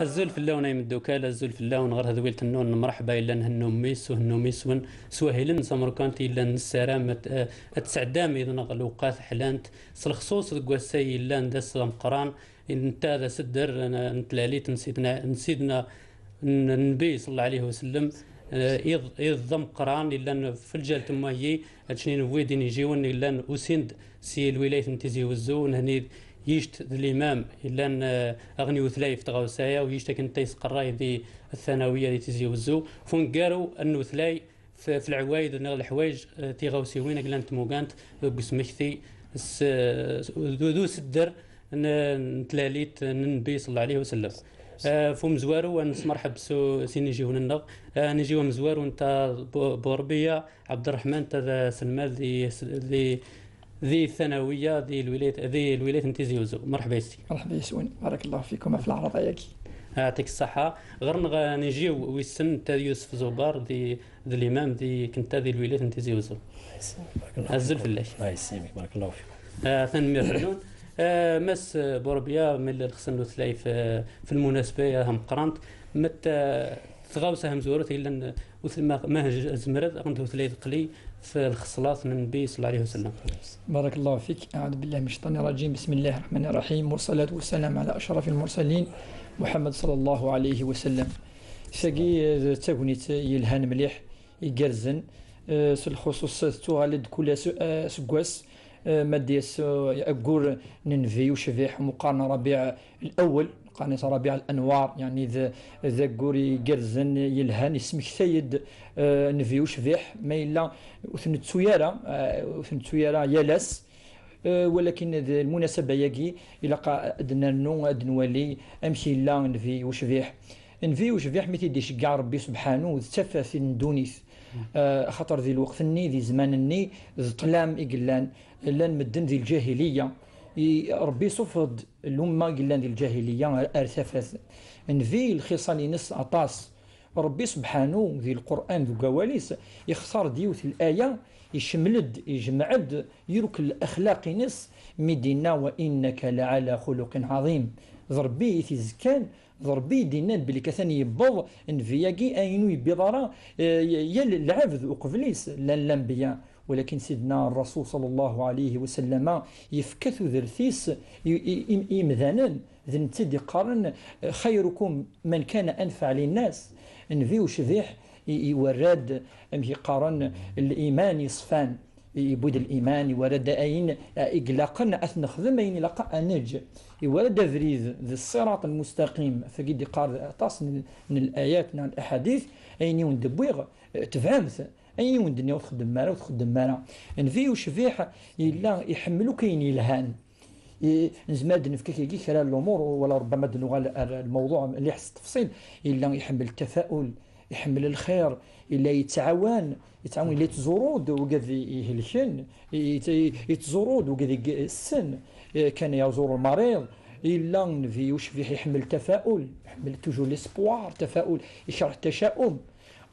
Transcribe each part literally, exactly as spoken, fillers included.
Azul fell-awen ay imeddukal, azul fell-awen ɣer tedwilt-nwen n Mreḥba, yellan hennu mmi-s u hennu mmi-s-wen s wahilen n Samerkant, yellan nessaram ad, ad tesɛeddam yid-neɣ lewqat ḥlant, s lexṣuṣ deg wass-a yellan d ass d ameqqran, netta d asedder n, n tlalit n Sidna, n Sidna n, n Nnbi sallallahu alayhi wa sallam, eh, iḍ, iḍ d ameqqran yellan f lǧal temwayyi, ad cnin wid inijiwen yellan usin-d si lwilayt n Tizi Wezzu, nehni yict d limam yellan, eh, aɣ n iwtlay f tɣawsa-ya, u yict akken netta yesqerray di thanawiya di Tizi Wezzu, f uneggaru n utlay f, f lɛwayed neɣ leḥwayeǧ, eh, tiɣawsiwin akken llant tmugant deg usmekti s, s, d, d usedder n, n tlalit n Nnbi sallallahu alayhi wa sallam. Eh, f umezwaru ad nesmerḥeb s, s inijiwen-nneɣ. Eh, inijiw amezwaru netta Bu-, Burbiya Ɛebderreḥman, netta d aselmad di, di, di thanawiya di lwilayt, di lwilayt n Tizi Wezzu. Merḥba yes-k. مرحبا يسون، بارك الله فيكم في العرضة ياكي. Ɛṭik ṣṣaḥa. Ɣer-neɣ inijiw wissen netta d Yusef Zubar, di, d limam di kenta di lwilayt n Tizi Wezzu. Azul fell-ak. الله يسلمك، بارك الله فيكم. Ah, tanemmirt-nnun. Ah, Mass Burbiya, ma yella lxeṣṣen n utlay f, f lmunasba-ya tameqqrant, ma t-, tɣawsa tamezwarut yellan, ur t-, ma, ma j-, zemret ad ɣ-n-tewtlay teqli f lxeṣlat n Nnbi sallallahu alayhi wa sallam. بارك الله فيك. أعوذ بالله من الشيطان الرجيم. بسم الله الرحمن الرحيم. والصلاة والسلام على أشرف المرسلين محمد صلى الله عليه وسلم. Tagi, eh, d tagnit yelhan mliḥ, igerrzen, eh, s lxuṣuṣ tettuɣal-d kul as-, eh, aseggas, eh, ma d-yas, eh, aggur n Nnbi ucbiḥ, meqqar n Rabiɛ Lawel, qqaren-as Rabiɛ Lanwar, yeɛni d, d aggur igerrzen, yelhan, yesmektay-d, eh, Nnbi ucbiḥ, ma yella ur t-nettu ara, eh, ur t-nettu ara yal ass, eh, walakin d lmunasaba-yagi ilaq ad nernu, ad nwali amek yella Nnbi ucbiḥ. Nnbi ucbiḥ mi t-id-iceggeɛ Rebbi subḥanu d tafat n ddunit. Eh, axaṭer di lweqt-nni, di zzman-nni, d ṭṭlam i yellan, llan medden di lǧahiliya. I, Rebbi isuffeɣ-d lumma i yellan di lǧahiliya ar, ar tafat. Nnbi lxiṣal-ines aṭas. Rebbi subḥanu di Lqur'an deg wawal-is ixtar-d yiwet laya, icemmel-d, ijmeɛ-d iruk laxlaq-ines mi d-inna: "Wa innaka laɛala xuluqin ɛaḍim." D Rebbi i t-izekkan, d Rebbi i d-innan belli atan yewweḍ nnbi-agi ayen ur yewwiḍ ara, eh, yal lɛebd uqbel-is, llan lanbiya. Walakin Sidna Ṛṛasul ṣalla Llahu ɛalayhi wa sallama yefka tudert-is i, i, i, i yimdanen, d netta i d-iqqaren: "Xayrukum man kana anfaɛ linnas." Nnbi ucbiḥ i, iwerra-d, amek i qqaren, liman yeṣfan. Yewwi-d liman, iwerra-d ayen, eh, i ilaqen ad t-nexdem, ayen ilaq ad neǧǧ. Iwerra-d abrid d ṣṣiraṭ lmustaqim, tagi d-iqqar aṭas n, n layat neɣ laḥadit, ayen i wen-d-wwiɣ, eh, tebɛem-t, ayen i wen-d-nniɣ ur txeddmem ara, ur txeddmem ara. Nnbi ucbiḥ yella iḥemmel akk ayen yelhan. I, nezmer ad d-nefk akagi kra n lumuṛ, wala ṛebbama ad d-nuɣal ar lmawḍuɛ mliḥ s ttefṣil. Yella iḥemmel ttafaul, iḥemmel lxir, yella yettɛawan, yettɛawan, yella yettẓuru-d wigad i, ihelken, i, i, yettẓuru-d wigad i yessen, eh, كان يزور المريض. Yella nnbi ucbiḥ iḥemmel ttafaul, iḥemmel toujours l'espoir, ttafaul, ikreh ttaca'um.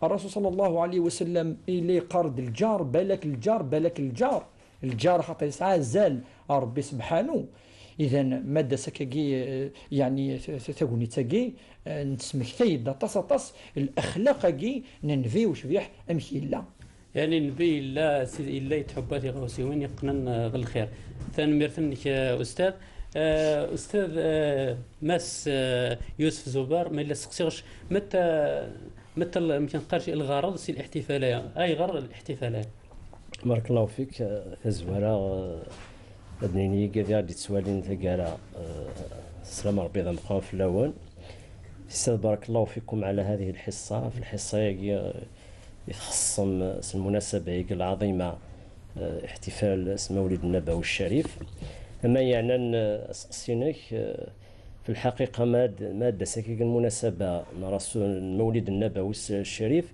Ṛṛasul ṣalla Llahu ɛalayhi wa sallam yella yeqqar-d: "Lǧar, balak lǧar, balak lǧar." Lǧar xaṭer yesɛa azal ɣer Ṛebbi sebḥanu. Idan, ma d-as akkagi, eh, yeɛni t-, t-, tagnit-agi, eh, nesmektay-d aṭas, aṭas n lexlaq-agi n nnbi ucbiḥ, amek yella. Yeɛni nnbi yella, si-, yella yettḥubba tiɣawsiwin yeqqnen, eh, ɣer lxir. Tanemmirt-nnek, eh, Ustad. Eh, Ustad, eh, Mass, eh, Yusef Zubar, ma yella sseqsiɣ-c, meta, meta l-, amek nqarec, lɣareḍ si liḥtifal-aya? Ayɣer liḥtifal-aya? بارك الله فيك. آه، tazwara, آه، ad nini i wid i ɣ-d-yettwalin taggara, آه، sslam n Ṛebbi d ameqqran fell-awen. Ustad, بارك الله فيكم على هذه الحصة. F lḥiṣṣa-agi, آه, i txeṣṣem, آه, s lmunasaba-agi lɛaḍima, آه، احتفال s Mawlid Nnabawi Ccarif. Ama yeɛnan, آه, aseqsi-inek, آه, f lḥaqiqa, ma d, ma d ass-agi n lmunasaba n Rasul, n Mawlid Nnabawi Ccarif,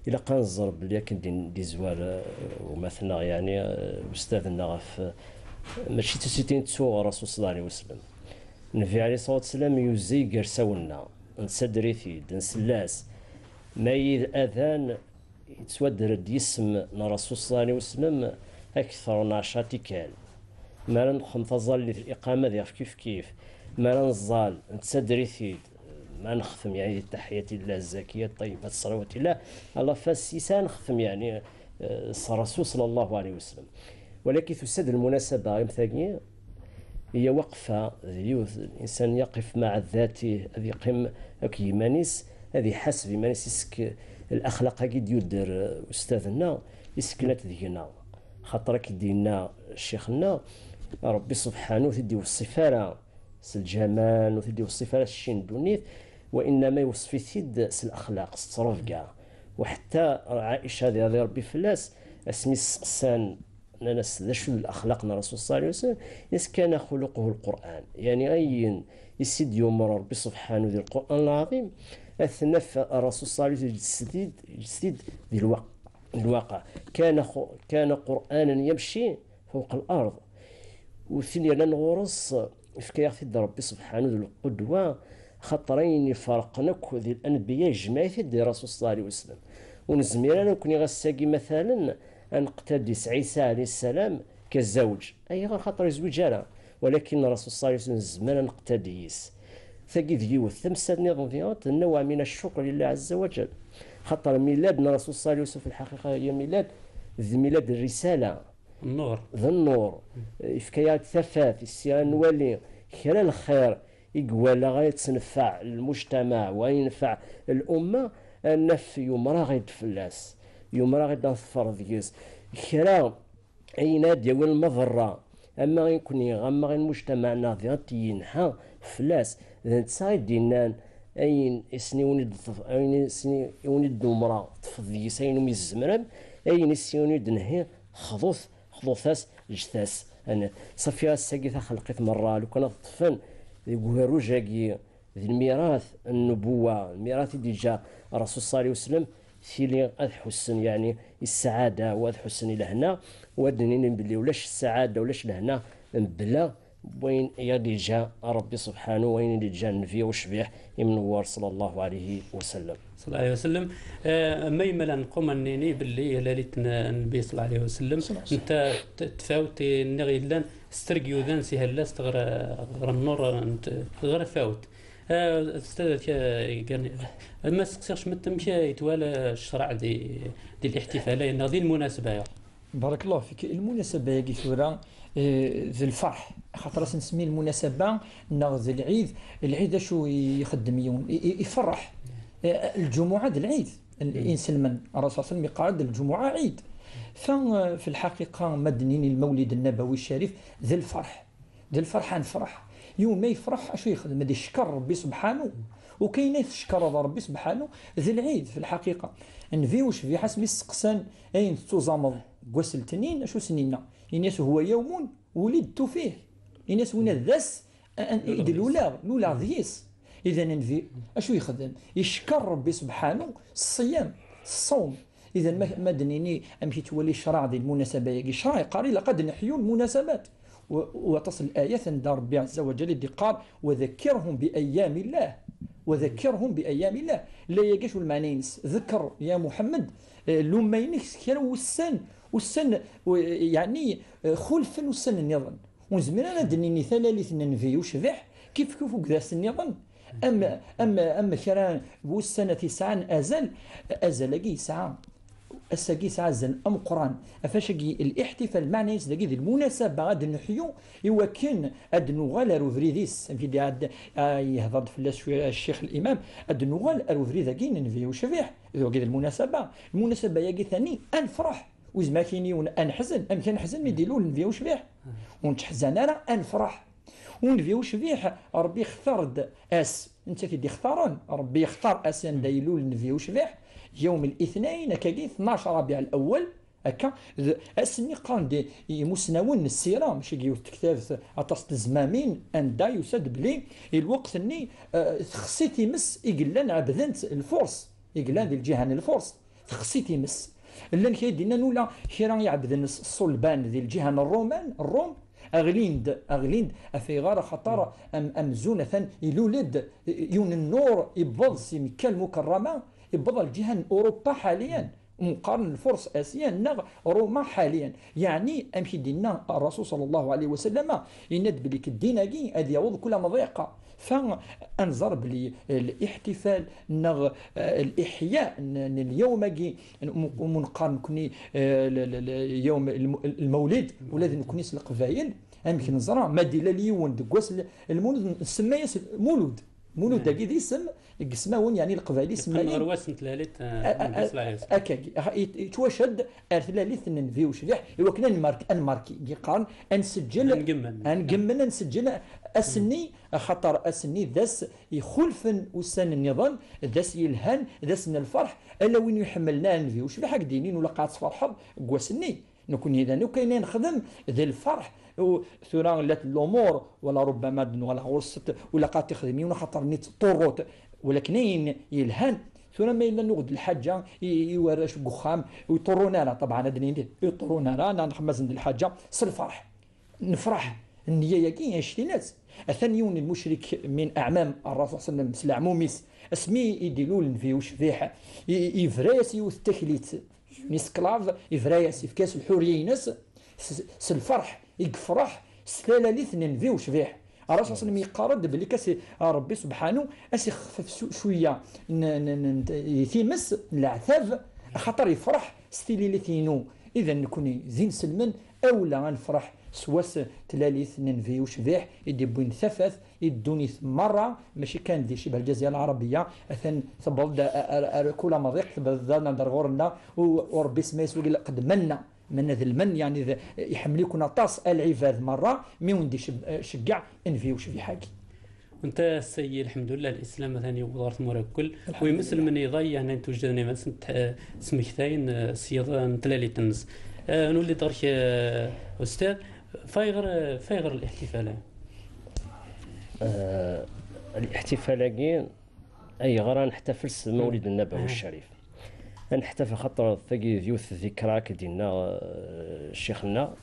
ilaq ad nẓer belli akken d-, d-izwar, eh, umatneɣ, yeɛni, eh, ustad-nneɣ ɣef, eh, mačči d tisiti i nettu ɣer Rasul ṣalla Llahu ɛalayhi wa sallam. Nnbi ɛalayhi ṣṣalatu wa ssalam yuzzi gar sawenna, nettadder-it-id, nsell-as. Ma yid adan yettwadder-d yisem n Rasul ṣalla Llahu ɛalayhi wa sallam akter n ɛecra tikkal. Mi ara nexdem taẓallit, liqama diɣ kif kif. Mi ara neẓẓal, nettadder-it-id. ad nextem, yeɛni, di taḥiyat illah zakiya ṭṭayyibat ṣṣalawat illah, ala fas-is ad nextem, yeɛni, eh, s Rasul ṣalla Llahu ɛalayhi wa sallam. Walakin tusa-d lmunasaba am tagi, هي وقفة, d yiwet, الإنسان يقف مع ذاته, ad yeqqim akk yiman-is, ad iḥaseb iman-is, isk laxlaq-agi d-yudder, eh, ustad-nneɣ, isk nna-t deg-neɣ. Xaṭer akken d-yenna ccix-nneɣ, Ṛebbi subḥanu ur t-id-iweṣṣif ara s lǧamal, ur t-id-iweṣṣif ara s cci n ddunit, وإنما iweṣṣef-it-id s laxlaq, s ttrebga. Wa ḥetta Ɛica, di radi Ṛebbi fell-as, asmi s-, sseqsan, nnan-as: "D acu d laxlaq n Rasul ṣalla Llahu ɛalayhi wa sallam?" Is kana xuluquhu Lqur'an. Yeɛni ayen i s-id-yumer Ṛebbi subḥanu di Lqur'an Lɛaḍim, ad t-naf Rasul ṣalla Llahu ɛalayhi wa sallam yeǧǧes-t-id, yeǧǧes-t-id di lwa-, di lwaqiɛ. Kana xu-, kana Qur'anan yamci fawqa l-ard. U tin yernan ɣur-s, yefka-yaɣ-t-id Ṛebbi subḥanu d lqudwa, xaṭer ayen iferqen akk di lanbiya yejmeɛ-it-id di Rasul ṣalla Llahu ɛalayhi wa sallam. Ur nezmir ara nekni ass-agi, matalen, ad neqtadi s Ɛisa ɛalayhi ssalam kazawǧ. Ayɣer? Xaṭer ur yezwiǧ ara. Walakin Rasul ṣalla Llahu ɛalayhi wa sallam nezmer ad neqtadi yis. Tagi d yiwet. Tamsalt nniḍen diɣen, tenna: "ومن الشكر لله عز وجل." Xaṭer milad n Rasul ṣalla Llahu ɛalayhi wa sallam fi lḥaqiqa هي milad, d milad n rrisala. Nnur. D nnur. Yefka-yaɣ-d tafat, issi ad nwali kra n lxir i iwala ad yettnfeɛ lmujtamaɛ, wa yenfeɛ lumma, ad naf yumer-aɣ-id fell-as. Yumer-aɣ-id ad neḍfer deg-s kra ayen ad d-yawin lmaḍerra, ama i nekni, ama i lmujtamaɛ-nneɣ, diɣen ad yenḥa fell-as. D netta i d-yennan: "Ayen i sen-iwen-id-, ayen i sen-iwen-id-umreɣ, ṭṭfet deg-s ayen umi tzemrem, ayen i sen-iwen-id-nhi, xḍut, xḍut-as, ǧǧet-as." Ɛni, ṣafi ass-agi taxelqit merra, lukan ad ṭṭfen deg ugerruj-agi, d lmirat n nnubuwa, lmirat i d-yeǧǧa Rasul ṣalla Llahu ɛalayhi wa sallam, tili ad ḥussen, yeɛni, i ssaɛada, u ad ḥussen i lehna, u ad d-nini belli ulac ssaɛada, ulac lehna, mebla wayen i aɣ-d-yeǧǧa Ṛebbi subḥanu, wayen i d-yeǧǧa Nnbi ucbiḥ imnewwer ṣalla Llahu ɛalayhi wa sallam. Ṣalla Llahu ɛalayhi wa sallam. Eh, ma yemma la neqqum ad nini belli lalit n Nnbi ṣalla Llahu ɛalayhi wa sallam, ṣalla Llahu ɛalayhi wa sallam, netta t-, tfawt i nniɣ yellan s tergyudan si hellast ɣer, ɣer nnur n t-, ɣer tfawt. Eh, Ustad, eh, Gani, ma seqsiɣ cmet amek i twala ccreɛ di, di liḥtifala-ya neɣ di lmunasaba-ya? Barakallahu fik. Lmunasaba-yagi tura, eh, d lferḥ, xaṭer as nsemmi lmunasaba neɣ d lɛid. Lɛid acu i ixeddem yiwen? I, i, iferreḥ. Eh, lǧumuɛa d lɛid. Inselmen, Rasul ṣalla Llahu ɛalayhi wa sallam yeqqar-d lǧumuɛa ɛid. Fa, eh, fi lḥaqiqa, ma d-nini lmawlid nnabawi ccarif, d lferḥ. D lferḥ ad nefreḥ. Yiwen ma yefreḥ, acu yexdem? Ad icekkeṛ Ṛebbi subḥanu. U kayen ay tcekkreḍ Ṛebbi subḥanu, d lɛid, fi lḥaqiqa. Nnbi ucbiḥ asmi s-seqsan ayen tettuẓameḍ deg wass n letnin, acu s-nenna? Ini-as: "Huwa yawmun wulidtu fih." Ini-as: "Winna d ass a-, a-, i d-luleɣ, luleɣ deg-s." Idan nnbi, acu yexdem? Icekkeṛ Ṛebbi subḥanu s ṣṣiyam, s ṣṣawm. Idan ma, ma d-nini amek yettwali ccreɛ di lmunasaba-yagi, ccreɛ yeqqar ilaq ad neḥyu lmunasabat. U, u aṭas n layat anda Ṛebbi ɛezza wa ǧal i d-iqqar: "وذكرهم بأيام الله، وذكرهم بأيام الله." Layagi acu lmeɛna-ines? Ḍekkeṛ, ya Muḥemmed, eh, lumma-inek s kra n wussan, ussan, u, yeɛni, eh, xulfen ussan nniḍen. Ur nezmir ara ad d-nini talalit n nnbi ucbiḥ kif kif ugdas nniḍen, am, am, am kra n wussan-a yesɛan azal, azal-agi yesɛa, ass-agi yesɛa azal ameqqran. Ɣef wacu-agi liḥtifal, lmeɛna-is dagi d lmunasaba ad neḥyu i wakken ad nuɣal ar ubrid-is, amek i d-iɛedda, ah, yehder-d fell-as cwiya ccix Limam, ad nuɣal ar ubrid-agi n nnbi ucbiḥ, d wagi d lmunasaba. Lmunasaba-yagi tani ad nefreḥ. Ur yezmir ad k-yini yiwen ad neḥzen. Amek ad neḥzen mi d-ilul nnbi ucbiḥ? Ur nettḥezzan ara, ad nefreḥ. Nnbi ucbiḥ, Ṛebbi ixtar-d ass, nettat i d-ixtaren, Ṛebbi yextar ass anda ilul nnbi ucbiḥ, yawm al-ithnayn, akkagi, tnac Rabiɛ al-awwal, akka, d ass-nni qqaren-d imusnawen n ssira, mačči deg yiwet tektabt, aṭas n tezmamin, anda yusa-d belli i lweqt-nni, eh, texsi times i yellan ɛebdent lfurs, i yellan di lǧiha n lfurs. Texsi times. Llan kra i d-yennan ula kra iɛebden s-, ṣṣulban di lǧiha n Ṛṛuman, Ṛṛum, ɣlin-d, ɣlin-d. Ɣef ayɣer? Axaṭer am-, amzun atan ilul-d yiwen n nnur, iwweḍ si Mekka Lmukerrama, iwweḍ ar lǧiha n Uṛupa ḥaliyan. Mqaren lfurs Asya neɣ Ṛuma ḥaliyan. Yeɛni, amek i d-yenna Ṛṛasul ṣalla Llahu ɛalayhi wa sallam, yenna-d belli ddin-agi ad yaweḍ kul amḍiq. Fa ad nẓer belli, eh, lihtifal neɣ, eh, liḥya n, n lyawm-agi, n, mu, mu neqqar nekni, eh, l, l, l, yawm lm, lmawlid, ula d nekni s Leqbayel, amek neẓra, ma d-ilal yiwen deg wass l, lmulud, nsemma-yas Mulud. Mulud-agi d isem deg ismawen, yeɛni Leqbayel yeqqen ɣer isemma-yi wass n tlalit, eh, a, a, Nnbi a, ṣella Ɛlayhi wasallam. Akkagi, ah, yet, yettwacadd ar tlalit n Nnbi ucbiḥ, i wakken ad nmark, ad nmarki, i qqaren, ad nseǧǧel, ad ngemmen. Ad ngemmen, ad nseǧǧel ass-nni, axaṭer ass-nni d ass ixulfen ussan nniḍen, d ass yelhan, d ass n lferḥ, ala win iḥemmlen a Nnbi ucbiḥ, ad k-d-inin ula ad tferḥeḍ deg wass-nni. Nekni d ayen akk ayen ay nexdem d lferḥ. U tura llat lumur, wala rubbama ad nuɣal ɣur-s, ula ad t-ixdem yiwen axaṭer-nni d ṭṭurrut, walakin ayen yelhan. Tura ma yella nuɣ-d lḥaǧa i, i warrac deg uxxam, ur ṭṭurrun ara, ṭabɛan ad d-nini, ur ṭṭurrun ara, neɣ nxemmazen-d lḥaǧa s lferḥ. Nefreḥ, nniya-agi, annect-nni-ines. Atan yiwen n lmucrik min aɛmam Ṛṛasul ṣella Llahu ɛalayhi wa sallam, s leɛmum-is, asmi i d-ilul Nnbi ucbiḥ, i, i, yebra-yas yiwet n taklit, n isklav, yebra-yas, yefka-yas lḥuriya-ines, s, s lferḥ, i yefreḥ s talalit n Nnbi ucbiḥ. Ṛṛasul ṣella Llahu ɛalayhi wa sallam yeqqar-d belli kas, Ṛebbi subḥanu, as ixfef su, cwiya n, n, n, n, i times, n leɛtab, axaṭer yefreḥ s tililit-inu. Idan nekni d inselmen, awla ad nefreḥ s wass n tlalit n Nnbi ucbiḥ i d-iwwin tafat i ddunit merra, mačči kan di cibha Lǧazira Lɛarabiya, atan tewweḍ-d ar, ar, ar kul amḍiq, tewweḍ-d ar ɣur-nneɣ, u, u Ṛebbi isemma-yas wagi lqedd menna, menna d lmenn, yeɛni d, iḥemmel-iken aṭas a lɛibad merra, mi wen-d-iceggeɛ Nnbi ucbiḥ-agi. Anta ass-agi, lḥemdullah, lislam atan yewweḍ ɣer tmura mkul. Lḥemdullah. Wi iselmen iḍ-a, yeɛni tujjden iman-nsen, t, smektayen, eh, s yiḍ n tlalit-nnes. Eh, nuli-d ɣer-k, eh, Ustad, fayɣer, eh, fayɣer lihtifal-a? Eh, lihtifal-agi, ayɣer ad neḥtafel s Mawlid Nnabawi Ccarif? Ad neḥtafel xaṭer tagi d yiwet n ddikra, akka d-yenna, eh, ccix-nneɣ,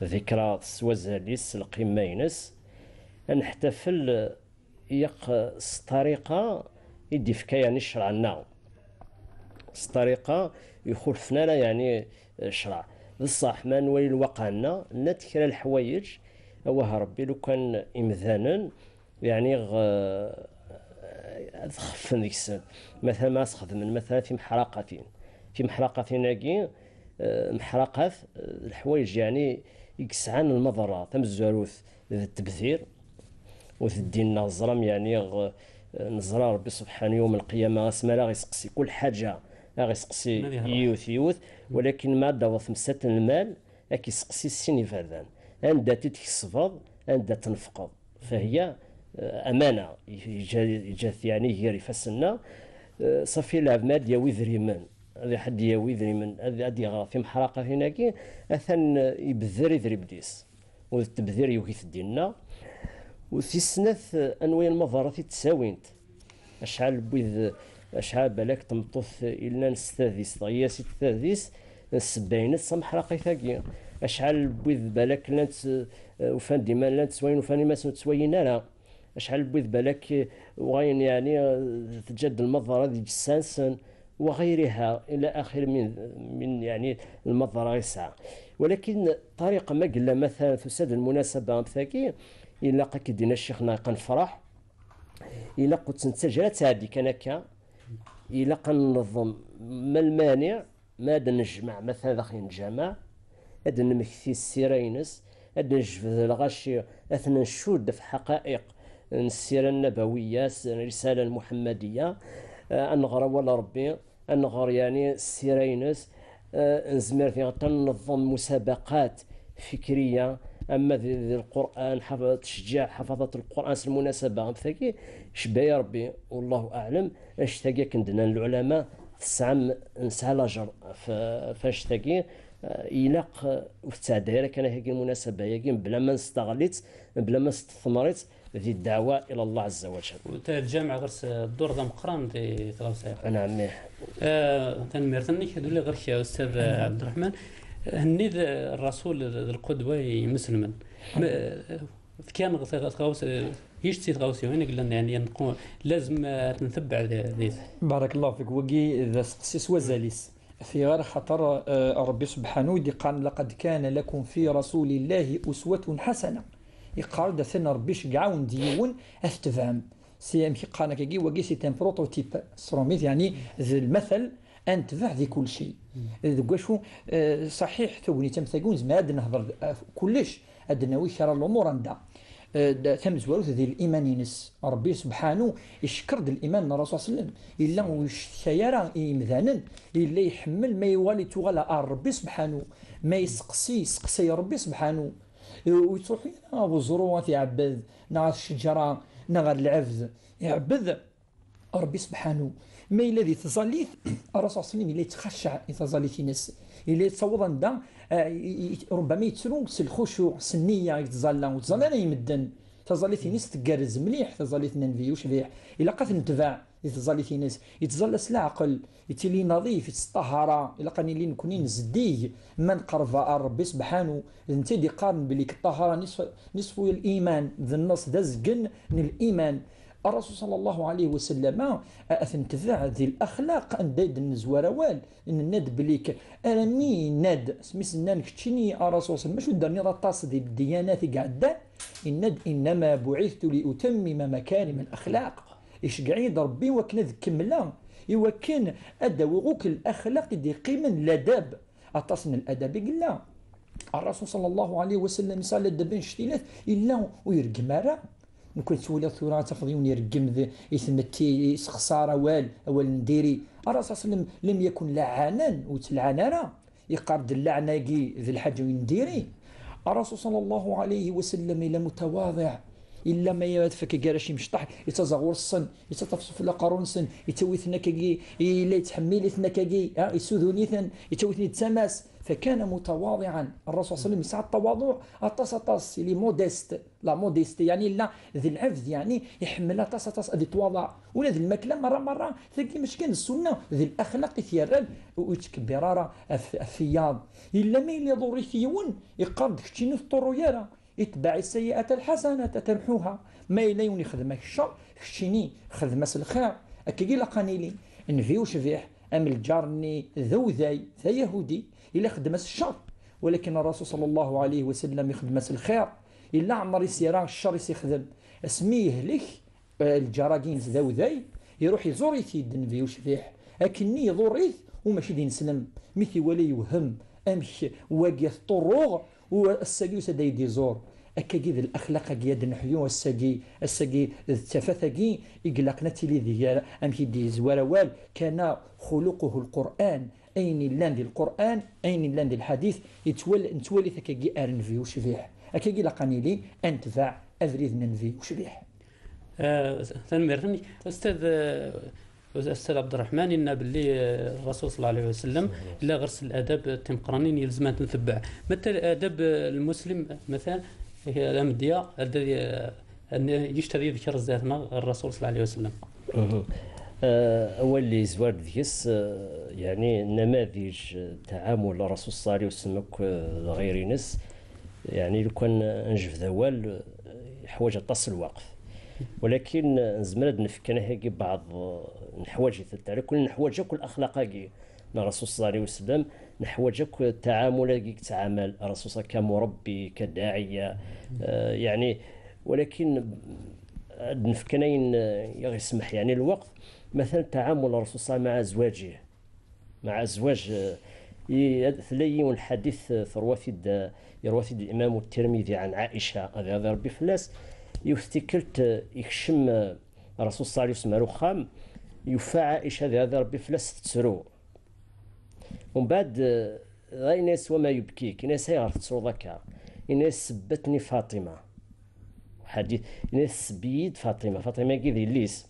ddikra s wazal-is, s lqima-ines. Ad neḥtafel, eh, yaq s ṭṭariqa i d-ifka, yeɛni, ccreɛ-nneɣ. S ṭṭariqa ixulfen ara, yeɛni, ccreɛ. D ṣṣeḥ, ma nwali lwaqiɛ-nneɣ, llant kra leḥwayeǧ, awah Ṛebbi, lukan imdanen, yeɛni, ɣ-, ad xeffen deg-sen. Matalan, ma as-xedmen, matalan, timeḥraqatin. Timeḥraqatin-agi, eh, meḥraqat, eh, leḥwayeǧ, yeɛni, i yesɛan lmaḍerra. Tamezwarut, d ttebdir, u d ddin-nneɣ, teẓram, yeɛni, ɣ-, neẓra Ṛebbi subḥanu yawm lqiyama, asmi ara ɣ-iseqsi kul ḥaǧa, ara ɣ-iseqsi yiwet yiwet, walakin ma ad d-taweḍ temsalt n lmal, ad k-iseqsi sin iberdan. Anda i tt-id-tkesbeḍ, anda tnefqeḍ. Fahiya, eh, amana, yeǧǧa-, yeǧǧa-t, yeɛni, gar ifassen-nneɣ. Eh, ṣafi, lɛebd ma ad d-yawi idrimen, ad iḥ-, ad d-yawi idrimen, ad, ad iɣer timeḥraqatin-agi, atan, eh, ibedder idrimen-is. U d ttebdir yugi-t ddin-nneɣ. U tis snat, eh, anwa lmaḍerrat i d-ttawint? Acḥal n wid, acḥal balak n tmeṭṭut i llan s tadist, dɣa i as-, i tadist, ssebba-ines d tameḥraqit-agi. Acḥal n wid balak llan s-, eh, ufan-d iman, llan ttwayin, ufan iman-nsen ur ttwayin ara. Acḥal n wid balak, eh, uɣayen, yeɛni, eh, teǧǧa-d lmaḍerra di lǧessa-nsen, wa ɣayriha, ila axir min, min, yeɛni, lmaḍerra i yesɛa. Walakin ṭṭariqa ma yella, matalan, tusa-d lmunasaba am tagi, ilaq ad k-id-ina ccix-nneɣ, ilaq ad nefreḥ, ilaq ur tt-nettaǧǧa ara ad tɛeddi kan akka, ilaq ad nneḍem ma lmaniɛ, ma ad nejmeɛ, ma ad aɣ-yenǧameɛ, ad d-nemmekti ssira-ines, ad d-nejbed lɣaci, ad ten-ncudd ɣef ḥaqa'iq n ssira nnabawiyya, s risala lmuḥammadiya, eh, ad nɣer awal Ṛebbi, ad nɣer, yeɛni, ssira-ines, eh, nezmer diɣ ad nneḍem musabaqat fikriya, ama di, di Lqur'an, ḥaf-, tcejjiɛ ḥafaḍat Lqur'an s lmunasaba am tagi, cebba ya Ṛebbi, wallahu aɛlam, annect-agi akken d-nnan lɛulama, tesɛam, nesɛa lajer f, f annect-agi, eh, ilaq, eh, ur tettɛedday ara kan akka lmunasaba-agi, mebla ma nesteɣl-itt, mebla ma nestethmer-itt di ddeɛwa ila Allah ɛezza wa jal. U ta-, lǧameɛ ɣer-s, eh, ddur d ameqqran di tɣawsa. Anɛam, ih. Eh, tanemmirt-nnek, ad uliɣ ɣer-k, Ustad, eh, Ɛebderreḥman. Henni d, eh, Ṛṛasul d, d lqudwa i yimuselmen. Ma, eh, Fkan ɣ-, tɣ-, tɣawsa, eh, yict si tɣawsiwin i yellan, yeɛni, nqu-, lazem, eh, ad t-ntebbeɛ di, di. Barakallahu fik. Wagi d aseqsi s wazal-is. Fiɣer xaṭer, eh, Ṛebbi subḥanu i d-iqqaren: "Laqad kana lakum fi rasulillahi uswatun ḥasana." Yeqqar-d atan Ṛebbi iceggeɛ-awen-d yiwen ad t-tebɛem. Si amek i qqaren akkagi, wagi c'est un prototype s trumit, yeɛni d lmatal ad netbeɛ di kulci. Deg wacu, eh, ṣaḥiḥ, tagnit am tagi ur nezmir ad d-nehder, eh, kullec, ad d-nawi kra n lumuṛ anda. Eh, d-, tamezwarut di liman-ines. Ṛebbi sebḥanu icekker-d liman n Ṛṛasul ṣalla Llahu ɛalayhi wa sallam. Yella ur yeccetka ara i yimdanen, yella iḥemmel ma yuɣal ittuɣal ar Ṛebbi sebḥanu, ma yesteqsi, yesteqsay Ṛebbi sebḥanu. Ur yettruḥu ara ɣer uẓru ad t-iɛebbed, neɣ ɣer tceǧǧra, neɣ ɣer lɛebd. Iɛebbed Ṛebbi sebḥanu. Ma yella di tẓallit, Ṛṛasul ṣalla Llahu ɛalayhi wa sallam yella yettxacceɛ i tẓallit-ines. Yella yettaweḍ anda, eh, i, i, ṛubbama yettru s lxucuɛ, s nniya i yettẓalla, ur ttẓalla ara i medden. Taẓallit-ines tgerrez mliḥ, taẓallit n Nnbi ucbiḥ. Ilaq ad t-netbeɛ di tẓallit-ines. Yettẓalla s leɛqel, yettili naḍif, yettṭahara. Ilaq ad nili nekni nezdig ma nqerreb ar Ṛebbi sebḥanu. D netta i d-iqqaren belli ṭṭahara nisf-, nisfu l-iman, d nneṣ, d azgen n liman. Ṛṛasul ṣalla Llahu ɛalayhi wa sallam, a, ad t-netbeɛ di laxlaq, anda i d-nezwar awal, nenna-d belli k-, armi yenna-d, asmi s-nnan keččini a Ṛṛasul ṣalla Llahu ɛalayhi wa sallam, acu d-terniḍ aṭas di ddyanat i iɛeddan? Yenna-d: "Innama buɛithtu li utammima makarim al-axlaq." Iceggeɛ-iyi-d Ṛebbi i wakken ad kemmleɣ, i wakken ad d-awiɣ akk laxlaq i d-iqqimen, ladab. Aṭas n ladab i yella. Ṛṛasul ṣalla Llahu ɛalayhi wa sallam yesɛa ladab annect-ilat, yella ur ireggem ara. Nekk ad ttwaliɣ tura ad tafeḍ yiwen ireggem d, i tmetti, yessexṣar awal, awal n diri. Ṛṛasul ṣalla Llahu ɛalayhi wa sallam lam yakun laɛanan, ur yettlɛan ara. Yeqqar-d: "Llaɛna-agi d lḥaǧa n diri." Ṛṛasul ṣalla Llahu ɛalayhi wa sallam yella mutawaḍiɛ. Yella ma yadef akka gar imecṭaḥ, yettaẓ ɣur-sen, yettaṭṭaf s ufella aqerru-nsen, yettawi-ten akkagi, yella yettḥemmil-iten akkagi, ha, yessudun-iten, yettawi-ten-id d tama-s. Fakana mutawaḍiɛan. Ṛṛasul ṣalla Llahu ɛalayhi wa sallam yesɛa ttawaḍuɛ aṭas, aṭas, il est modeste. La modestie, yeɛni yella d lɛebd, yeɛni iḥemmel aṭas, aṭas ad ittwaḍeɛ. Ula d lmakla merra, merra, tagi mačči kan d ssunna, d laxlaq i t-yerran, ur, ur yettkebbir ara af-, af wiyaḍ. Yella ma yella iḍurr-it yiwen, yeqqar-d: "Keččini ur teṭṭurru ara. Itbeɛ ssayyi'ata lḥasanata tamḥuha." Ma yella yiwen ixdem-ak ccer, keččini xdem-as lxir. Akkagi ilaq ad nili. Nnbi ucbiḥ, am lǧar-nni d awday, d ayahudi, yella ixdem-as ccer. Walakin Ṛṛasul ṣalla Llahu ɛalayhi wa sallam ixdem-as lxir. Yella ɛmer i s-yerra ccer i s-ixdem. Asmi yehlek, eh, lǧar-agi-ines d awday, iruḥ iẓur-it-id nnbi ucbiḥ. Akkenni iḍurr-it, u mačči d ineslem. Mi t-iwala yewhem, amek wagi teṭṭurruɣ, u ass-agi yusa-d ad yi-d-iẓur. Akkagi d laxlaq-agi ad neḥyu ass-agi, ass-agi d tafat-agi i ilaqen ad tili di gar, amek i d-yezwar awal, kana xuluquhu Lqur'an, ayen illan di Lqur'an, ayen illan di lḥadit, yettwal-, nettwali-t akkagi ar nnbi ucbiḥ. Akkagi ilaq ad nili, ad netbeɛ abrid n nnbi ucbiḥ. Ah, tanemmirt-nnek. Ustad, ah, Ustad Ɛebderreḥman, inna belli, ah, Rasul ṣalla Llahu ɛalayhi wa sallam, illa ɣer-s ladab timeqqranin yelzem ad ten-tebbeɛ. Mata ladab, ah, lmuslim, matalan, ah, amedya, ad, ah, ad yectadi yedker zdat-neɣ Rasul ṣalla Llahu ɛalayhi wa sallam. Mhm. Ah, awal yezwar-d deg-s, ah, yeɛni, namaḍij, ah, taɛamul Rasul ṣalla Llahu ɛalayhi wa sallam akk, ah, d ɣir-ines, yeɛni, lukan, ah, nejbed awal, ah, yeḥwaǧ aṭas n lweqt. Walakin, ah, nezmer ad nefk kan ahagi beɛḍ, ah, neḥwaǧ-it, ala kul neḥwaǧ akk laxlaq-agi n Rasul ṣalla Llahu ɛalayhi wa sallam, neḥwaǧ akk taɛamul-agi yettɛamal Rasul ṣalla Llahu ɛalayhi wa sallam ka murabbi, ka daɛiya, ah, yeɛni, walakin ad nefk kan ayen, ah, i ɣ-isemmeḥ, yeɛni, lweqt. Matalan, taɛamul Rasul ṣalla Llahu ɛalayhi wa sallam maɛa zwaǧih. Maɛa zwaǧ, eh, i-, tella yiwen lḥadit, eh, terwa-t-id, eh, yerwa-t-id Imam Tirmidi ɛan Ɛica, ad iɛḍi Ṛebbi fell-as, yiwet tikkelt, eh, ikcem, eh, Rasul ṣalla Llahu ɛalayhi wa sallam ar uxxam, yufa Ɛica, ad iɛḍi Ṛebbi fell-as, tettru. Umbeɛd, eh, dɣa yenna-yas: "Wama yubkik?" Yenna-yas: "Ayɣer tettruḍ akka?" Yenna-yas: "Sebbatni Faṭima." Ḥadit, yenna-yas: "Tesbeyyi-d Faṭima." Faṭima-agi d yelli-s.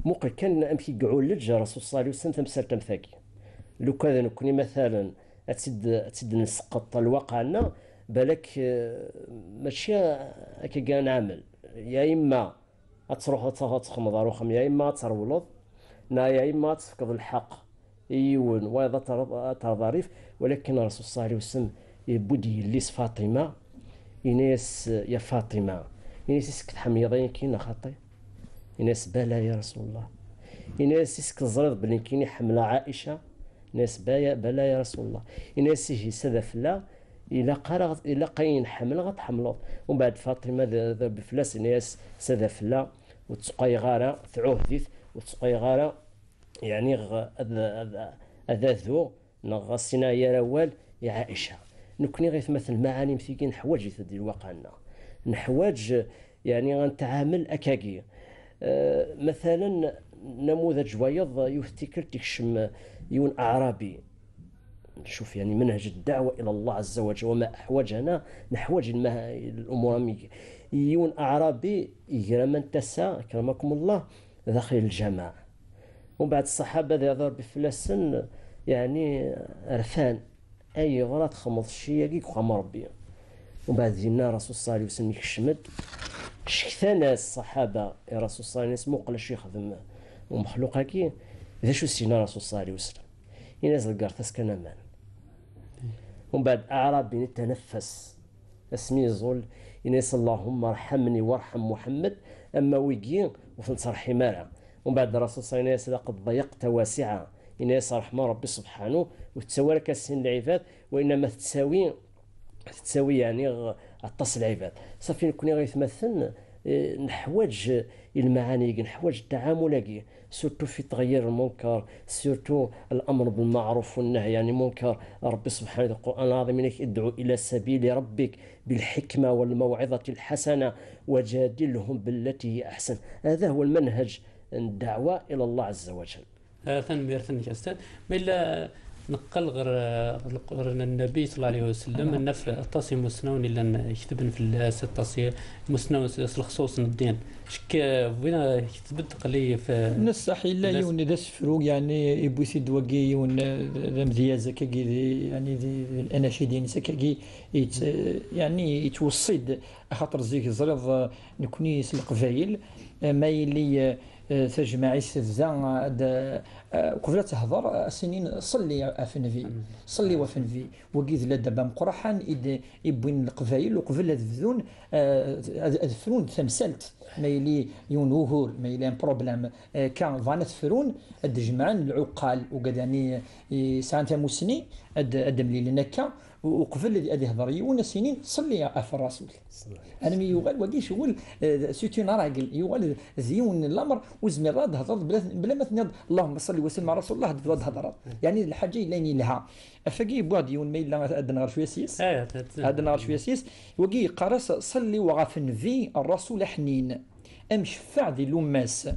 Muqel kan amek i iɛulleǧ Rasul ṣalla Llahu ɛalayhi wa sallam tamsalt am tagi. Lukan d nekkni, matalan, ad tt-id, ad tt-id-nesqeṭ lwaqiɛ-nneɣ, balak, eh, mačči akka i neɛmel. Ya imma ad truḥeḍ ad tafeḍ ad txedmeḍ ar uxxam, ya imma ad trewleḍ, neɣ ya imma ad tefkeḍ lḥeqq i yiwen, wayeḍ ad terreḍ, ad terreḍ rrif, walakin Rasul ṣalla Llahu ɛalayhi wa sallam yewwi-d yelli-s Faṭima, yenna-yas: "Ya Faṭima," yenna-yas, "is-k tḥemmleḍ ayen-agi neɣ xaṭi?" Yenna-yas: "Bala ya Rasul Llah." Yenna-yas: "Is-k teẓriḍ belli nekkini ḥemmleɣ Ɛica?" Yenna-yas: "Baya-, bala ya Rasul Llah." Yenna-yas: "Ihi, s ad afella, ilaq ara, ilaq ayen ḥemmleɣ ad t-ḥemmleḍ. Umbeɛd Faṭima d, d Rebbi fell-as, yenna-yas s ad afella, ur ttuqayeɣ ara, tɛuhed-it, ur ttuqayeɣ ara, yeɛni ɣ-, ad, ad, ad aduɣ, neɣ ɣas sin-a yar awal i Ɛaica. Nekni ɣer tmat lmaɛani-m tigi neḥwaǧ-itent di lwaqa-nneɣ. Neḥwaǧ, yeɛni, ad nettɛamel akkagi. Eh, matalen, namudaǧ wayeḍ, yiwet tikkelt ikcem yiwen aɛrabi. Cuf, yeɛni, منهج الدعوة إلى الله عز وجل وما أحوجنا، neḥwaǧ lmah-, الأمور am ig-, yiwen aɛrabi iger aman n tasa, أكرمكم الله, daxel lǧameɛ. Umbeɛd ṣṣaḥaba ad iɛḍer Rebbi fell-asen, yeɛni, rfan. Ayɣer ad txedmeḍ cci-agi deg uxxam n Rebbi? Umbeɛd dinna Rasul ṣalla Llahu ɛalayhi wa sallam ikcem-d, cektan-as ṣṣaḥaba i Rasul ṣalla Llahu ɛalayhi wa sallam, muqel acu yexdem umexluq-agi, d acu s-yenna Rasul ṣalla Llahu ɛalayhi wa sallam? Yenna-as ḍegger-as kan aman. Umbeɛd aɛrabi yettaneffas, asmi yeẓẓul, yenna-yas اللهم ارحمني وارحم محمد, ama wigi ur ten-ttreḥḥim ara. Umbeɛd Rasul ṣalla Llahu ɛalayhi wa sallam yenna-yas لقد ضيقت واسعا, yenna-yas ṛṛeḥma n Rebbi subḥanu ur tettawi ara kan sin lɛibad, وإنما tettawi, tettawi yeɛni aṭas n lɛibad. Ṣafi nekni ɣer aytmaten, eh, neḥwaǧ i lmaɛani-agi, neḥwaǧ ttaɛamul-agi, surtout fi tɣeyyir lmunkar, surtout الأمر بالمعروف والنهي عن المنكر. Rebbi subḥanu di Lqur'an lɛaḍim yenna-k ادع إلى سبيل ربك بالحكمة والموعظة الحسنة وجادلهم بالتي هي أحسن. هذا هو المنهج الدعوة إلى الله عز وجل. Ah, tanemmirt-nnek, a Ustad. Ma yella neqqel ɣer, ɣer Lqur'an n Nnbi ṣalla Llahu ɛalayhi wa sallam, naf aṭas imusnawen i llan ketben fell-as, aṭas imusnawen s, s lexṣuṣ n ddin. Cek, eh, bɣiɣ ad ketbent qli f-, Neṣṣaḥ, yella fell-as. Yiwen d asefru, yeɛni, yewwi-t-id wagi, yiwen, eh, d amedyaz akkagi, di, yeɛni, di, di lanaci-ines akkagi, yett-, yeɛni, yettweṣṣi-d, axaṭer zik teẓriḍ, eh, nekni s Leqbayel, eh, ma yili, eh, eh, tajmaɛit tebda, eh, ad, eh, qbel ad tehder, eh, ad s-inin ṣelli ɣef nnbi, ṣelli ɣef nnbi. Wagi d ladab ameqqran i d-, i wwin Leqbayel uqbel ad bdun, eh, ad, ad frun tamsalt. Ma yili yiwen ugur, ma yili un problème, eh, kan bɣan ad t-frun, ad d-jemɛen lɛuqqal, ugad yeɛni, eh, sɛan tamussni, ad, ad d-mlilen akka, u-, uqbel ad, ad ihder yiwen, ad s-inin ṣelli ɣef Rasul. Almi yuɣal wagi ccɣel, eh, c'est une règle, yuɣal d, d yiwen n lamer, ur zmireḍ ad d-thedreḍ bla, bla ma tenniḍ اللهم صل وسلم على رسول الله, ad tebduḍ ad d-thedreḍ. Yeɛni d lḥaǧa yellan yelha. Afagi yewwi-d yiwen, ma yella ad nɣer cwiya s-yes. Ad nɣer cwiya s-yes. Wagi yeqqar-as ṣelli ɣef nnbi, Rasul aḥnin, amceffaɛ di lumma-s,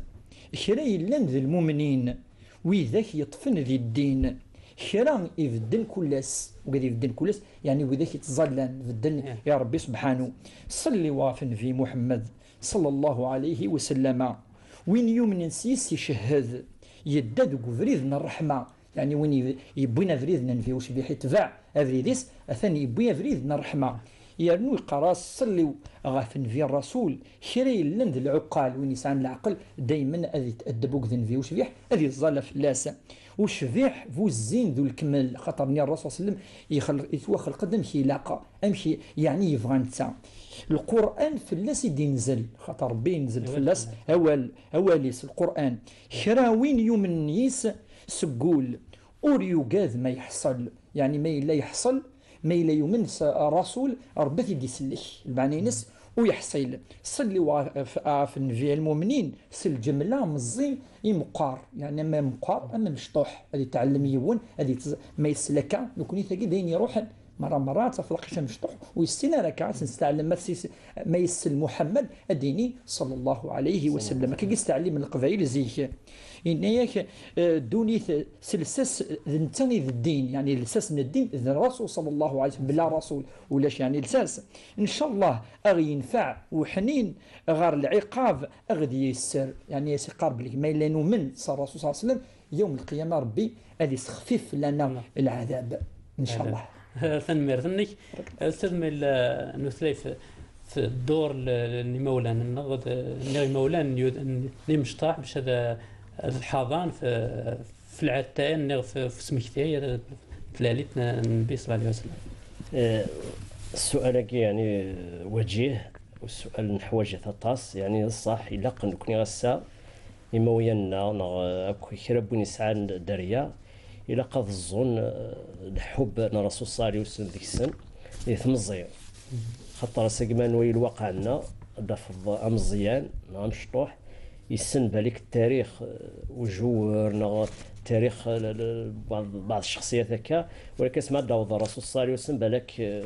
kra yellan d lmumnin, widak yeṭṭfen di ddin, kra ibedden kull ass, wigad ibedden kull ass, yeɛni widak yettẓallan, bedden i Rebbi subḥanu. Ṣelli ɣef nnbi Muḥemmed, ṣalla Llahu ɛalayhi wa sallama. Win yumnen s-yes icehhed, yedda deg ubrid n ṛṛeḥma, yeɛni win yewwin abrid n nnbi ucbiḥ, itbeɛ abrid-is, atan yewwi abrid n ṛṛeḥma. Yernu yeqqar-as ṣelli ɣef nnbi Rasul, kra yellan d lɛuqqal, win yesɛan leɛqel, daymen ad yetɛeddeb akked nnbi ucbiḥ, ad yeẓẓal fell-as. Ucbiḥ bu zzin d ulkmel, xaṭer nni Rasul sallam, yexleq, yettwaxleq-d amek ilaq, amek i, yeɛni yebɣa netta. Lqur'an fell-as i d-inzel, xaṭer Rebbi inzel fell-as awal, awal-is, Lqur'an. Kra win yumnen yis seg wul, ur yugad ma yeḥṣel, yeɛni ma yella yeḥṣel, ma yella yumen s Rasul, Rebbi ad t-id-isellek. Lmeɛna-ines, ur yeḥṣil. Ṣelli ɣef, ɣef nnbi, lmumnin, s lǧemla, meẓẓi, imeqqar. Yeɛni ama meqqar, ama mecṭuḥ. Ad yetɛellem yiwen, ad yetz-, ma yessel akka, nekni tagi d ayen iruḥen. Merra, merra, ad tafeḍ aqcic amecṭuḥ, ur yessin ara akka, ad s-nesteɛlem ma s-, ma yessel Muḥemmed, ad d-yini, ṣalla Llahu ɛalayhi wa sallam. Akka i yesteɛlimen Leqbayel zik. Yenna-yak, eh, ddunit, s lsas d netta i d ddin, yeɛni lsas n ddin d Rasul ṣalla Llahu ɛalayhi wa sallam, bla Rasul ulac, yeɛni lsas. Ncallah, a ɣ-yenfeɛ uḥnin ɣer lɛiqab, a ɣ-d-yesser, yeɛni a s-iqareb lek, ma yella numen s Rasul ṣalla Llahu ɛalayhi wa sallam, yawm lqiyama Rebbi ad isexfif fell-aneɣ lɛadab. Ncallah. Tanemmirt-nnek. Ustad, ma yella nutlaw f-, f-, ddur l-, n imawlan-nneɣ, d-, n imawlan n yud-, n, n imecṭaḥ, bac ad, ad ḥaḍan f-, f lɛettay, neɣ f-, f usmekti, ad, f tlalit n, n Nnbi ṣalla Llahu ɛalayhi wa sallam. Eh, ssual-agi, yeɛni, waǧih, u ssual neḥwaǧ-it aṭas, yeɛni, d ṣṣeḥ, ilaq nekni ass-a, imawlan-nneɣ, neɣ, eh, akk kra n win yesɛan dderya, ilaq ad ẓẓun, eh, lḥubb n Rasul ṣalla Llahu ɛalayhi wa sallam deg-sen, Di tmeẓẓi. Xaṭer ass-agi ma nwali lwaqiɛ-nneɣ, ad d-tafeḍ ameẓyan neɣ amecṭuḥ, yessen balak tarix, eh, ujuwer neɣ tarix, eh, l-, l-, بعض, بعض الشخصيات akka, walakin asmi ad d-aweḍ Rasul صلى الله عليه وسلم, balak, eh,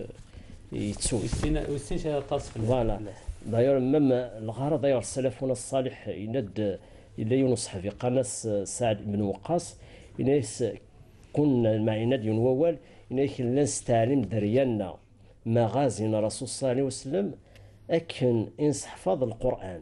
yettu. Ur yessin, ur yessin kra aṭas fell-as. Voilà. D'ailleurs, même, eh, lɣerḍ, d'ailleurs, سلفنا الصالح, yenna-d, yella yiwen uṣeḥbi qqaren-as, eh, Saɛd ibn Waqqas, yenna-as, كنا, ma yenna-d yiwen wawal, yenna-ak llan s ttɛlim dderya-nneɣ, magazi n Rasul صلى الله عليه وسلم, akken i nesseḥfaḍ Lqur'an.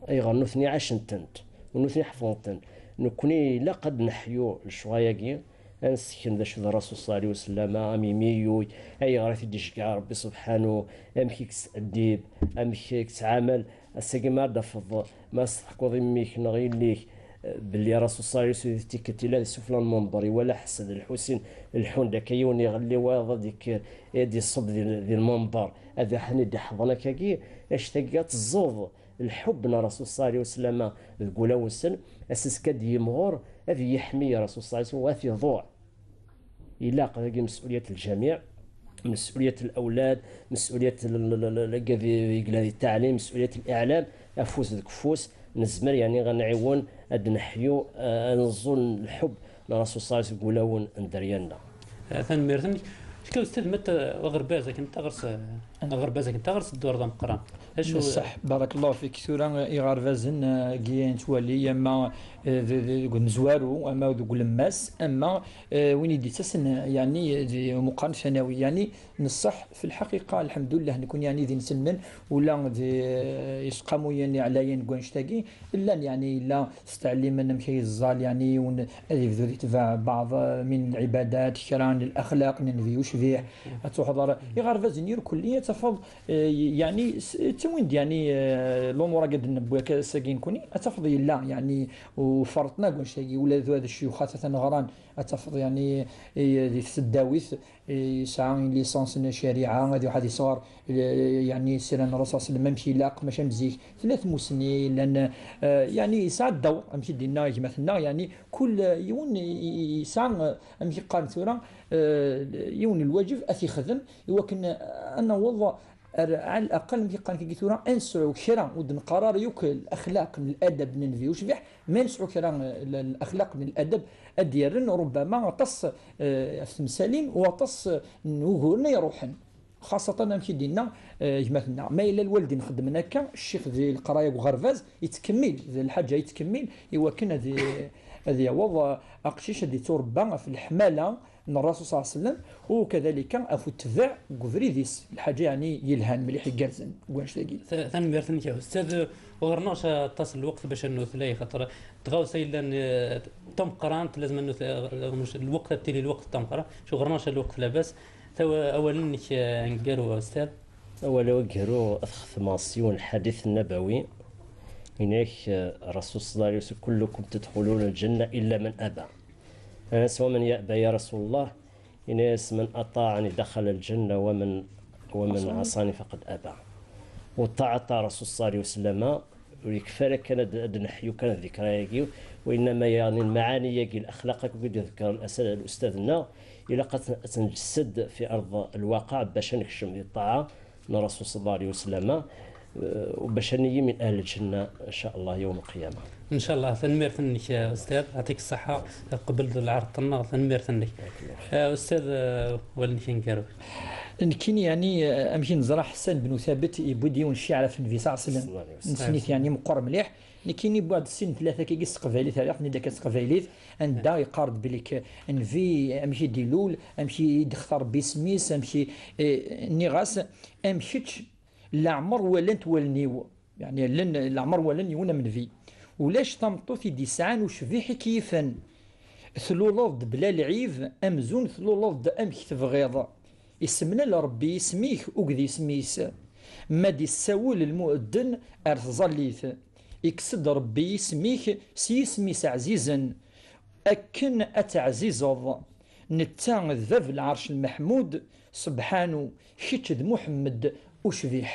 Ayɣer nutni ɛacen-tent, u nutni ḥefḍen-ten. Nekkni ilaq ad neḥyu lecɣal-agi, ad nessken d acu d Rasul صلى الله عليه وسلم, am imiyuy, ayɣer i t-id-iceggeɛ Rebbi subḥanu, amek i yettɛeddib, amek i yettɛamal. Ass-agi ma ad d-tafeḍ, ma s-teḥkuḍ i mmi-k neɣ yelli-k, eh, belli Rasul صلى الله عليه وسلم di tikkelt yella di sufella n lmenber, iwala Ḥsen d Lḥusin leḥḥun-d akka, yiwen iɣelli, wayeḍ ad yekker, ad iṣubb di, di lmenber, ad iḥen i d-iḥḍen akkagi, anect-agi ad teẓẓuḍ lḥubb n Rasul صلى الله عليه وسلم deg wulawen-nsen, ass-nsen ad d-yimɣur, ad yeḥmi Rasul صلى الله عليه وسلم, ad t-iḍuɛ. Ilaq dagi مسؤولية الجميع, مسؤولية الأولاد, مسؤولية ال-, ال-, ال-, ال-, agad i yellan di ttaɛlim, مسؤولية الإعلام, afus deg ufus, nezmer, yeɛni, ad nɛiwen, ad neḥyu, eh, ad neẓẓul lḥubb n Rasul صلى الله عليه وسلم deg wulawen n dderya-nneɣ. Eh, tanemmirt-nnek. Kkaw s tedmat, eh, aɣerbaz akken taɣers, eh, aɣerbaz akken taɣers ddur d ameqqran. Acu? Ṣṣeḥ, barakallahu fik. Tura iɣerbazen, eh, agi nettwali, ama, eh, d, d, deg umezwaru, ama deg ulemmas, ama, eh, win i d-yettasen, eh, yeɛni, eh, di umuqran ثانوي, yeɛni, n ṣṣeḥ, fi lḥaqiqa, lḥemdullah, nekkni yeɛni d inselmen, ula d, eh, iseqqamuyen iɛlayen deg wannect-agi, llan, yeɛni, yella ttɛellimen amek ay yeẓẓal, yeɛni, yiwen ad yebdu ad yetbeɛ baɛḍ, eh, min lɛibadat, kra n laxlaq n nnbi ucbiḥ, ad truḥeḍ ɣer iɣerbazen irkelli, ad tafeḍ, eh, yeɛni, s-, ttawin-d, yeɛni, eh, lumuṛ-agi ad d-newwi akka ass-agi nekkni, ad tafeḍ yella, yeɛni, uferṭna deg wannect-agi, ula d, d ccuyuxat atan ɣran, ad tafeḍ, yeɛni, i, di tseddawit, yesɛa une licence n ccariɛa, ad iruḥ ad iseɣer, eh, yeɛni sira n Rasul صلى الله عليه وسلم amek ilaq, mačči am zik. Tella tmussni, llan, eh, yeɛni yesɛa ddaw, amek i d-yenna gma-tneɣ, yeɛni kul, eh, yiwen i, i, yesɛa, eh, amek i qqaren tura, eh, yiwen n lwajeb ad t-ixdem, i wakken, eh, ad naweḍ ar, ɛal aqal, amek i qqaren kagi tura, ad nesɛu kra, ur d-neqqar ara yakk laxlaq n ladab n nnbi ucbiḥ, ma nesɛu kra n, n laxlaq n ladab ad d-yerren, rubbama aṭas, eh, ɣef temsalin u aṭas, eh, n wuguren ay iruḥen. Xaṣatan, amek i d-yenna, eh, gma-tneɣ, ma yella lwaldin xeddmen akka, ccix di leqraya deg uɣerbaz, yettkemmil, d lḥaǧa yettkemmil, i wakken ad i-, ad yaweḍ, eh, aqcic ad yetturebba ɣef leḥmala n Rasul صلى الله عليه وسلم, u kadalika ɣef utbeɛ deg ubrid-is, lḥaǧa yeɛni yelhan mliḥ, igerrzen deg wannect-agi. Ta-, tanemmirt-nnek a Ustad, ur ɣer-neɣ aṭas n lweqt bac ad nutlay, xaṭer tɣawsa yellan, eh, d tameqqrant, lazem ad nut-, eh, lweqt ad tili lweqt d tameqqrant, ur ɣer-neɣ lweqt labas. Taw-, awal-nnek, eh, aneggaru a Ustad. Awal-iw aneggaru ad t-xetmeɣ s yiwen lḥadit nnabawi, yenna-ak, eh, Rasul صلى الله عليه وسلم: "كلكم تدخلون الجنة إلا من أبى." Nnan-as: "ومن يأبى يا رسول الله؟" Yenna-as: "من أطاعني دخل الجنة ومن، ومن عصاني فقد أبى." U ṭṭaɛa, ṭṭaɛa Rasul صلى الله عليه وسلم, ur yekfi ara kan ad, ad neḥyu kan dikra-agi, وإنما yeɛni lmaɛani-agi, laxlaq-agi i d-iḍegger l-, ustad-nneɣ, ilaq ad t-, ad t-nǧessed fi أرض الواقع bac ad nekcem di ṭṭaɛa n Rasul صلى الله عليه وسلم, eh, u bac ad nili من أهل الجنة إن شاء الله يوم القيامة. إن شاء الله. Tanemmirt-nnek, eh, Ustad, yeɛṭik ṣṣeḥḥa, teqbel-d lɛerḍ-nneɣ, tanemmirt-nnek. Eh, Ustad, eh, awal-nnek aneggaru. Nekkini, yeɛni, eh, amek i neẓra Ḥessan ben Thabet yewwi-d yiwen cciɛr ɣef Nnbi صلى الله عليه وسلم. صلى الله عليه وسلم. Nessen-it, yeɛni, meqqer mliḥ. Nekkini wwiɣ-d sin tlata akkagi s teqbaylit, rriɣ-ten-id akka s teqbaylit, anda yeqqar-d belli k-, Nnbi, amek i d-ilul, amek i d-ixtar Rebbi isem-is, amek i, eh, nniɣ-as, am kečč, leɛmer walant wallen-iw. Yeɛni, llan, leɛmer walan yiwen am Nnbi. Ulac tameṭṭut i d-yesɛan ucbiḥ i k-yifen. Tluleḍ-d bla lɛib, amzun tluleḍ-d amek tebɣiḍ. Isemlal Rebbi isem-ik uged isem-is. Ma d-issawel lmuedden ar tẓallit, ikkes-d Rebbi isem-ik s yisem-is ɛzizen, akken ad teɛzizeḍ. Netta d bab lɛerc lmeḥmud, sebḥanu, kečč d Muḥemmed ucbiḥ.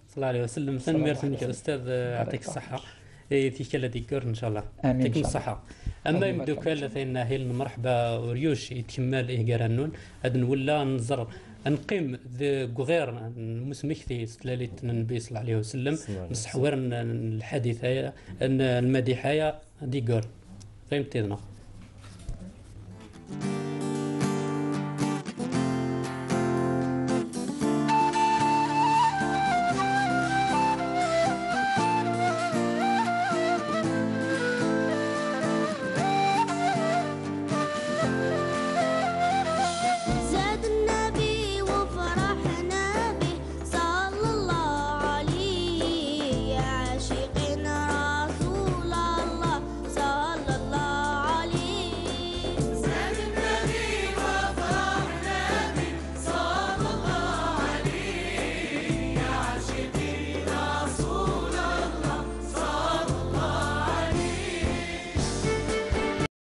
صلى الله عليه وسلم. Tanemmirt-nnek a Ustad, yeɛṭik ṣṣeḥḥa. I tikkal ad d-yeggur, إن شاء الله. Amin, yeɛṭikum ṣṣeḥḥa. Ama imeddukal, atan ahil n Mreḥba Uryuc, yettkemmil iheggaran-nnun, ad nwella nẓer Neqqim deg uɣir n usmekti s tlalit n Nnbi صلى الله عليه وسلم, nesseḥwir n, n lḥadit aya, n lmadiḥ aya, ad igur. Fehmet-id neɣ?